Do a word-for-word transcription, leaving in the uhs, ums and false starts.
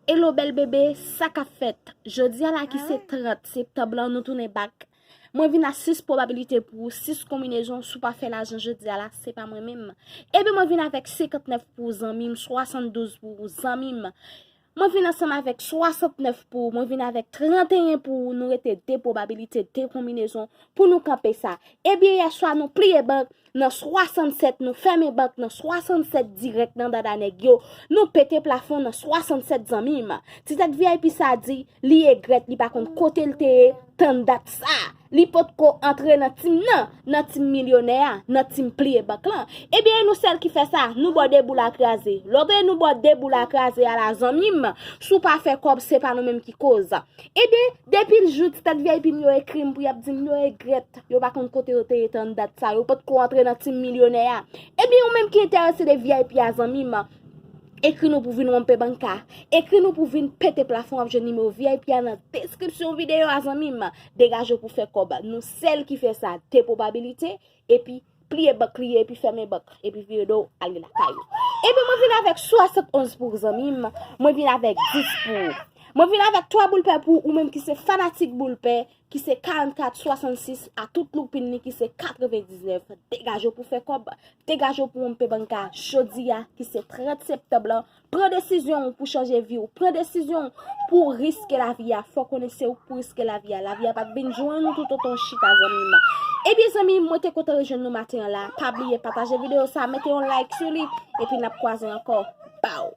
Hello bèl bebe, sa k ap fèt? Jodi a la ki se trant septanm lan, nou tounen back. Mwen vin a sis pwobabilite pou ou, sis konbinezon, si w pa fè lajan jodi a la, se pa mwen menm. Ebyen mwen vin avèk senkantnèf pou ou zanmi m, swasanndouz pou ou zanmi m. Mwen vin ansanm avèk swasantnèf pou ou, mwen vin avèk tranteyen pou ou, nou rete de pwobabilite, de konbinezon pou nou kanpe sa. Ebyen yèswa nou pliye bank nan swasannsèt, nou fèmen bank nan swasannsèt dirèk nan dada nèg yo, nou pete plafon nan swasannsèt zanmi m. Ti tèt V I P sa di, li egrèt, li pa konn kote l te ye, tann dat sa. Li potko antre nan tim nan, nan tim milyonè a, nan tim pliye bank lan. Ebyen e nou sèl ki fè sa, nou ba w de boul a kraze. Lè w tande nou ba w de boul a kraze a la zanmi m, si w pa fè kòb se pa nou menm ki koz. Ebyen depi l jou ti tèt V I P m yo ekri m pou y ap di m yo egrèt, yo pa konn kote yo te ye tann dat sa, yo potko antre nan tim milyonè a. Ebyen ou menm ki enterese de V I P a zanmi m, ekri nou pou vin wonpe bank a. Ekri nou pou vin pete plafon, w ap jwenn nimewo V I P a nan deskripsyon videyo a zanmi m. Degaje w pou fè kòb. Nou sèl ki fè sa, de pwobabilite, epi pliye bank li ye, epi fèmen bank, epi vire do w ale lakay ou. Ebyen mwen vin avèk swasannonz pou ou zanmi m, mwen vin avèk dis pou ou. Mwen vin avèk twa boul pè pou ou menm ki se fanatik boul pè, ki se karannkat swasannsis a tout loupin li ki se katrevendiznèf. Degaje w pou fè kòb, degaje w pou wonpe bank a jodi a ki se trant septanm lan. Pran desizyon w pou chanje vi w, pran desizyon w pou w riske lavi a. Fò w konnen se ou k pou riske lavi a. Lavi a p ap vin jwenn ou toutotan w chita zanmi m. Ebyen zanmi m, mwen te kontan rejwenn nou maten an la. Pa bliye pataje videyo sa, mete yon like sou li, epi n ap kwaze ankò. Baw.